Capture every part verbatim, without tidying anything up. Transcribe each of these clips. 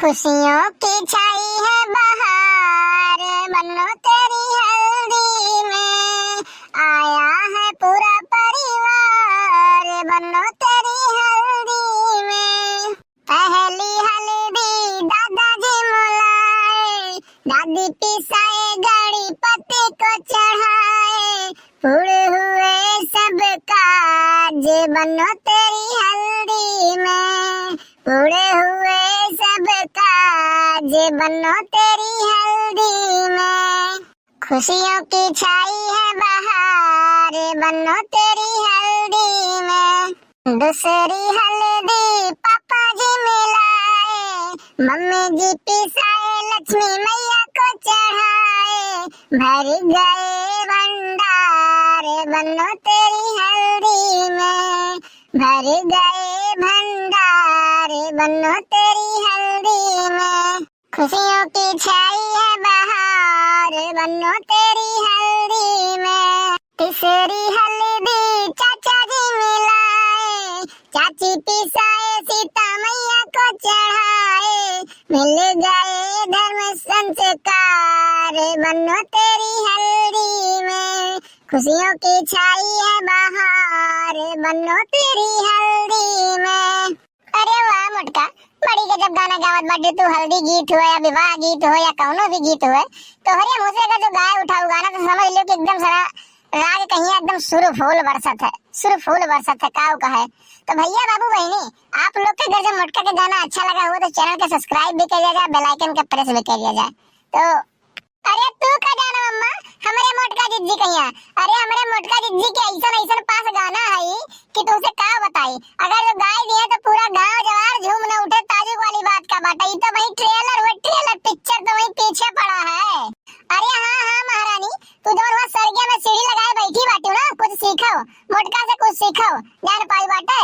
खुशियों की छाई है बहार, बन्नो तेरी हल्दी में। आया है पूरा परिवार, बन्नो तेरी हल्दी में। पहली हल्दी दादाजी मुलाए, दादी पिसाए गणपति को चढ़ाए। पूरे हुए सब काज, बन्नो तेरी हल्दी में। पूरे हुए सब काज, बन्नो तेरी हल्दी में। खुशियों की छाई है बहार, बन्नो तेरी हल्दी में। दूसरी हल्दी पापा जी मिलाए, मम्मी जी पिसाए, लक्ष्मी मैया को चढ़ाए। भर गए भंडार, बन्नो तेरी हल्दी में। भर गए भंडार, बन्नो तेरी हल्दी में। खुशियों की छाई है बहार, बन्नो तेरी हल्दी में। तीसरी हल्दी चाचा जी मिलाए, चाची पिसाए, सीता मैया को चढ़ाए। मिल गए धर्म संस्कार, बन्नो तेरी हल्दी में। खुशियों की छाई है बहार, बन्नो तेरी हल्दी में। अरे वाह मोटका, बड़ी गजब गाना गावत बाटे तू। हल्दी गीत हो या विवाह गीत हो या कौनो भी गीत हो, तोहरे मुँह से अगर जो गाए उठाऊ गाना तो समझ लियो कि एकदम सारा राग कहिया एकदम सुर फूल बरसत है, सुर फूल बरसत है, काऊ कहे। तो भैया बाबू बहिनी, आप लोग के अगर जो मोटका के गाना अच्छा लगा हो तो channel के subscribe भी करिया जाए, bell icon के press भी करिया जाए। तो अरे तू का जाना अम्मा, हमरे मोटका जिज्जी कहिया। अरे हमरे मोटका जिज्जी के ऐसन ऐसन पास गाना है कि तुमसे का बताई। अगर जो गाय दिया तो पूरा गांव जवार झूम न उठे, ताजुब वाली बात का बाटे। ई तो वही trailer हुए, trailer picture तो वही पीछे पड़ा है। अरे हाँ हाँ महारानी, तू जौन वहाँ सरगिया में सीढ़ी लगाए बैठी बाटी ना, कुछ सीखो, मोटका से कुछ सीखो, जान पाई बाटे।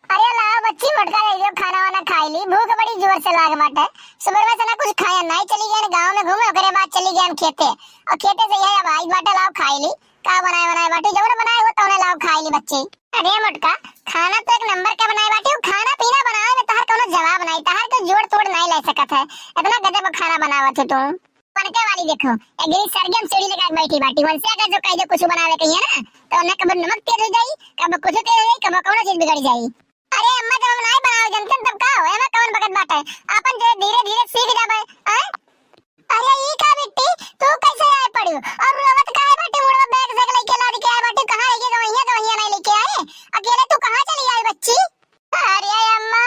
अरे लाओ बच्ची, मोटका दे दियो, खाना वाना खाई ली, भूख बड़ी जोर से लाग बाटे। सुबह में से ना कुछ खाया, नाई चली गया गाँव में घूमे, ओकरे बाद चली गया खेते, और खेते से यही अब आई बाटे, लाओ खाई ली। का बनाए बनाए बाटी, जौन बनाए हो तौने लाओ खाई ली बच्ची। अरे मोटका, खाना तो एक नंबर का बनाए बाटी, खाना पीना बनावे में तहार कौनो जवाब नहीं, तहार के जोड़ तोड़ नहीं ले सकत है, इतना गजब खाना बनावत हो तू। पनके वाली देखो, एक गिरी सरगम सीढ़ी लगा के बैठी बाटी, उनसे अगर जो कह दे कुछ बनावे कहिए ना, तो उन्हें कब नमक तेज हो जाई, कब कुछ तेज हो जाई, कब कौनो चीज बिगड़ जाई। अरे अम्मा, जब हम नाई बनावे जनते तब का हो, एमे कौन बगत बाटे, अपन जो धीरे धीरे सीख जाबे, हैं? अरे ई का बिट्टी, तू कैसे आए पड़ू और रोवत काहे बाटी, मुड़वा बैग से लेके लाद के आए बाटी, कहाँ लेके गवैया, गवैया नहीं लेके आए, अकेले तू कहाँ चली आई बच्ची? अरे अम्मा,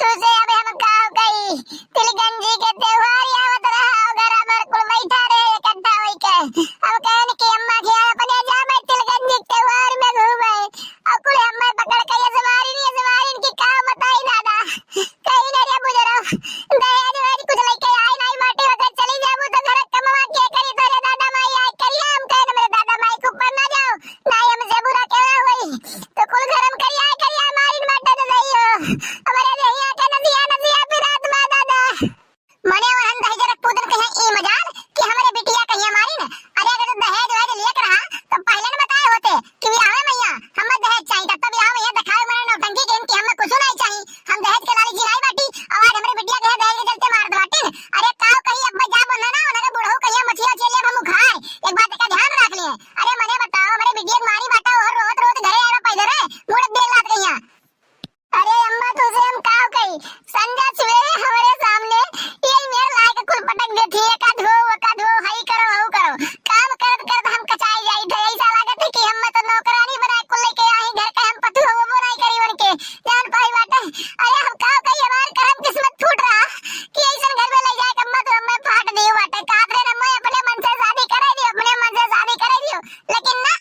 तुझे अब हम का कही, तिलकन जी के त्योहार आवत रहा, घर पर कुल बैठा रहे इकट्ठा होई के। अब कहन कि अम्मा के यहाँ अपने जा, मैं तिलकन जी के त्योहार में घूमे। और कुल अम्मा पकड़ के ये मारिन, ये मारिन कि का बताई दादा। कहीं ना रे बुजरो, दहेज वहेज कुछ लेके आई नहीं बाटी, अगर चली जाबू तो घर कमवा के करी, तोरे दादा माई आए करिया, हम कहन मेरे दादा माई के ऊपर ना जाओ, नहीं हमसे बुरा क्यों ना हुई। तो कुल गरम करिया, करिया मारिन बाटे तो दई हो। हमारे देहिया के नदिया, नदिया पिरात बा दादा। मने वहन दही जरक पूतन कहे ई मजाल कि हमरे बिटिया कहिया मारिन। अरे अगर तू दहेज वहेज लियत रहा तो पहले न बताए होते कि बियाह में मैया हमें दहेज चाहिए, तब तो बियाह में ये दिखावे मरे नौटंकी के कि हमें कुछ नहीं चाहिए, हम दहेज के लालची नहीं बाटी। और आज हमरे बिटिया कहे दहेज के चलते मारत बाटिन। अरे काव कहीं अब्बा जा बोलना ना, उन्हें बुढ़ऊ कहिया मछिया चले हम उखाए। एक बात का ध्यान रख लिए। अरे मने बताओ, हमरे बिटिया के मारी बाटा और रोत रोत घरे आवे पैदल रे, मुड़ देर लात कहिया। अरे अम्मा, तुझे हम काव कही? संजा सवेरे हमरे सामने यही मेर लाए के कुल पटक देती है, का धो, वो का धो, हई करो, हऊ करो। काम करत करत हम कचाई जाई थे। ऐसा लागत है कि हम तो नौकरानी बना कुल लेके आई, घर के हम पतोह वो नहीं करी उनके। जान पाई बाटे। अरे हम काव कही, हमार करम किस्मत फूट रहा कि ऐसन घर में ले जाए के अम्मा तो हमें फाट दी बाटे। कात रे अम्मा अपने मन से शादी करे दी, अपने मन से शादी करे दियो, लेकिन ना,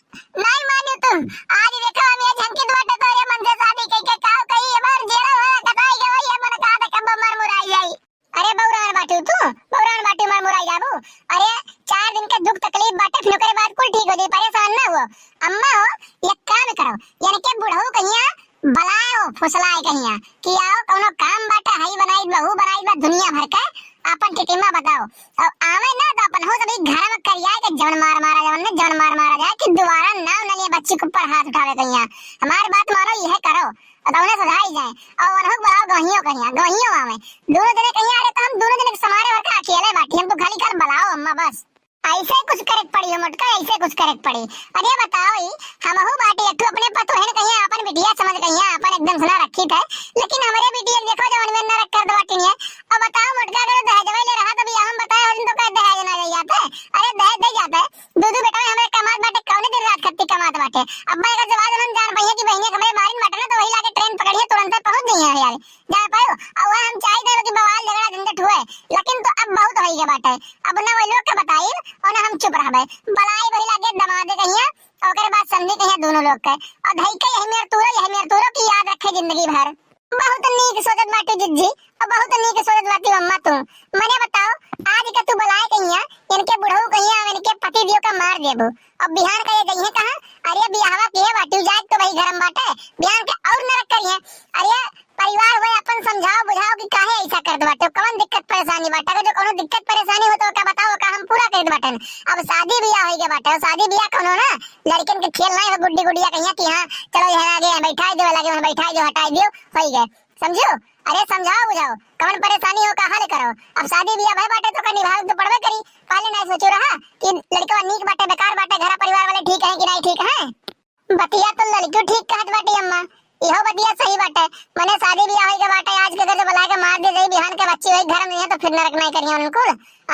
नहीं मानियो तू। आज देखो हम ये झंकित बाटे तोरे मन से शादी कई के काव कही, हमार जेरा भरा कटाई गई, ये मन का दे कब मर मुराई जाई। अरे बौरान बाटू तू, बौरान बाटू मर मुराई जाबू। अरे चार दिन के दुख तकलीफ बाटे, फिर ओकरे बाद कुल ठीक हो जाई, परेशान ना हो। अम्मा हो, ये काम करो, यानी के बुढ़ऊ कहिया बलाओ, फुसलाए कहिया कि आओ, कौनो काम बाटे, हई बनाई, बहू बनाई बा दुनिया भर के, अपन टिटिमा बताओ। और आवे ना तो अपन हो सभी घर में करिया के जवन मार मारा, जवन ने जवन मार मारा जाए कि दोबारा नाम न लिए बच्ची के ऊपर हाथ उठावे कहिया। हमारी बात मानो, यह करो। तौने सुधाई जाए। और वनहु के बुलाओ गवहियो कहिया, गवहियो आवे। दोनों जने कहिया, अरे तो हम दोनों जने के समारे भर का अकेले बाटी, हम तो खाली कर बुलाओ अम्मा बस। ऐसे कुछ करे के पड़ी हो मोटका, ऐसे कुछ करे के पड़ी। अरे बताओ ई, हमहू बाटी एक ठो अपने पतोहन कहिया, अपन बिटिया समझ कहिया, अपन एकदम से ना रखी थे, लेकिन हमरे बिटिया के देखो जवन में नरक कर दवा टिनिया। अब बताओ मोटका, अगर दहेजवे ले रहा तो बियाह हम बताए हो दिन तो कहे दहेज ना ले जाते। अरे दहेज दे जाते, दू दू बेटा में हमरे कमात बाटे, कौने दिन रात खत्ती कमात बाटे। अब्बा एकर जवाब हम जान पइहे कि बहिनिया हमरे मारिन बाटे ना, तो वही लागे ट्रेन पकड़िए, तुरंते पहुंच जइहे यार। जा पायो, और वह हम चाही देवे कि बवाल झगड़ा झंझट हुए, लेकिन तो अब बहुत होई गए बाटे। अब ना वही लोग के बताई और ना हम चुप रहबे। बलाई वही लागे दमादे कहिया, और ओकरे बाद समझी कहिया दोनों लोग के। और धई के यही मेर तूरो, यही मेर तूरो की याद रखे जिंदगी भर। बहुत नीक सोचत बाटी जिज्जी, और बहुत नीक सोचत बाटी अम्मा तू। मने बताओ, आज के तू बलाए कहिया, इनके बुढ़ऊ कहिया, इनके पति दियो का मार देबू। अब बिहान का ये गई है कहाँ? अरे बियाहवा के बाटी जाए तो वही घर में बाटे, बिहान के और नरक करिए। अरे परिवार हुए अपन समझाओ बुझाओ कि काहे ऐसा करत बाटे, कौन दिक्कत परेशानी बाटे? अगर जो कोनो दिक्कत परेशानी हो तो का बताओ, का हम पूरा करत बाटन। अब शादी बियाह होई गए बाटे, शादी बियाह कोनो ना लड़कन के खेल नहीं हो, गुड्डी गुड़िया कहिया कि हाँ चलो यहाँ आगे बैठाई दो, लगे वहाँ बैठाई दो, हटाई दो, होई गए। समझो? अरे समझाओ बुझाओ, कौन परेशानी हो का हल करो। अब शादी बियाह भय बाटे तो का निभावे तो पड़बे करी। पहले नहीं सोचो रहा कि लड़कवा नीक बाटे बेकार बाटे, घर परिवार वाले ठीक है कि नहीं ठीक है। बतिया तो लड़कियों ठीक कहत बाटी अम्मा, इहो बतिया सही बाटे। मने शादी बियाह होई के बाटे, आज के अगर जो बुलाए के मार दे जाई, बिहान के बच्ची होई घर में है तो फिर नरक नहीं करिए उनको।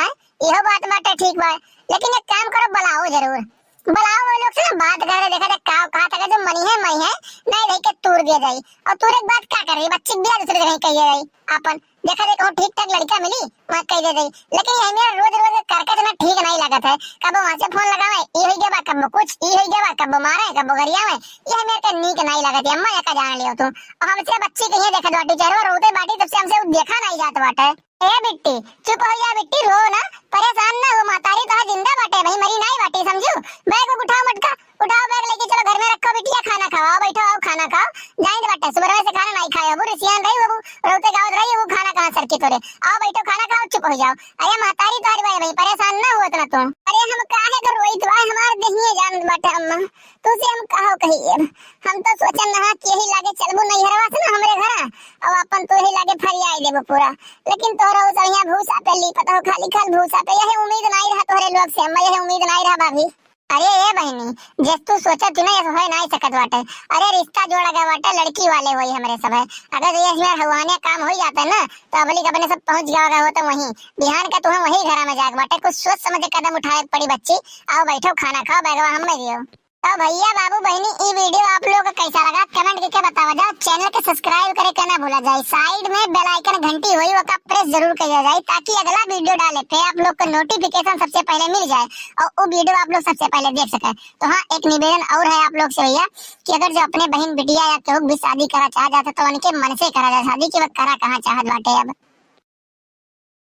आय, इहो बात बाटे ठीक बा, लेकिन एक काम करो, बुलाओ जरूर, बुलाओ वो लोग से ना बात करे, देखा जाए का कहा था जो मनी है मनी है, नहीं रही के तूर दिया जाई। और तूरे के बात का कर रही बच्ची बिया दूसरे जगह कहिए जाई अपन। देखा जाए कहूँ ठीक ठाक लड़का मिली, वहाँ कह दे दे। लेकिन ये मेरा रोज रोज करकट ना ठीक नहीं लगत है। कबो वहाँ से फोन लगावे, ये हो गया बा, कबो कुछ, ये हो गया बा, कबो मारे, कबो गरियावे, ये मेरे के नीक नहीं लगत है। अम्मा एका जान लियो तू। और हमसे बच्ची कहिए देखत बाटी, चेहरा रोते बाटी, तब से हमसे उ देखा नहीं जात बाटे। ए बिट्टी, चुप हो जा बिट्टी, रो ना, परेशान ना हो, महतारी तोहार जिंदा बाटे भाई, मरी नहीं बाटे, समझू? बैग उठाओ मटका, उठाओ बैग लेके चलो घर में रखो बिटिया, खाना खाओ, आओ बैठो, आओ खाना खाओ। जाइन बाटे, सुबह से खाना नहीं खाए, अब रिसियान रही, अब रोते गावत रही, अब खाना कहाँ सर के तोरे। आओ बैठो, खाना खाओ, चुप हो जाओ। अरे महतारी तोहरी बाई भाई, परेशान ना हो इतना तू। अरे हम काहे कर रोई तो हमार देहिए जान बाटे अम्मा, तुझे हम कहो कही अब। हम तो सोचन रहा कि यही लागे चलबू नैहरवा से ना हमरे घर, और अपन तो यही लागे फरियाई देबो पूरा। लेकिन तोहरा उस यहाँ भूसा पे ली पता हो, खाली खाल भूसा पे, यही उम्मीद नहीं रहा तोहरे लोग से अम्मा, यही उम्मीद नहीं रहा भाभी। अरे ए बहिनी, जस तू सोचत थी ना, ऐसा होए नाई सकत बाटे। अरे रिश्ता जोड़ा गया बाटे, लड़की वाले होई हमरे सब है। अगर ये हमारे हवाने काम हो जाता है ना, तो अबली कबने सब पहुंच गया होगा, हो तो वहीं बिहान का तुम्हें वही घरा में जाके बाटे। कुछ सोच समझ के कदम उठावे के पड़ी बच्ची। आओ बैठो, खाना खाओ, बैगवा हम में दियो। तो भैया बाबू बहिनी, ई वीडियो आप लोग का कैसा लगा, कमेंट करके बतावा जाओ। चैनल के सब्सक्राइब करे के ना भूला जाए, साइड में बेल आइकन घंटी होई, ओका प्रेस जरूर कइल जाए, ताकि अगला वीडियो डाले पे आप लोग को नोटिफिकेशन सबसे पहले मिल जाए और वो वीडियो आप लोग सबसे पहले देख सके। तो हाँ, एक निवेदन और है आप लोग से भैया कि अगर जो अपने बहन बिटिया या केहू भी शादी करा चाह जाता तो उनके मन से करा जाए शादी, कि वह करा कहाँ चाहत बाटे। अब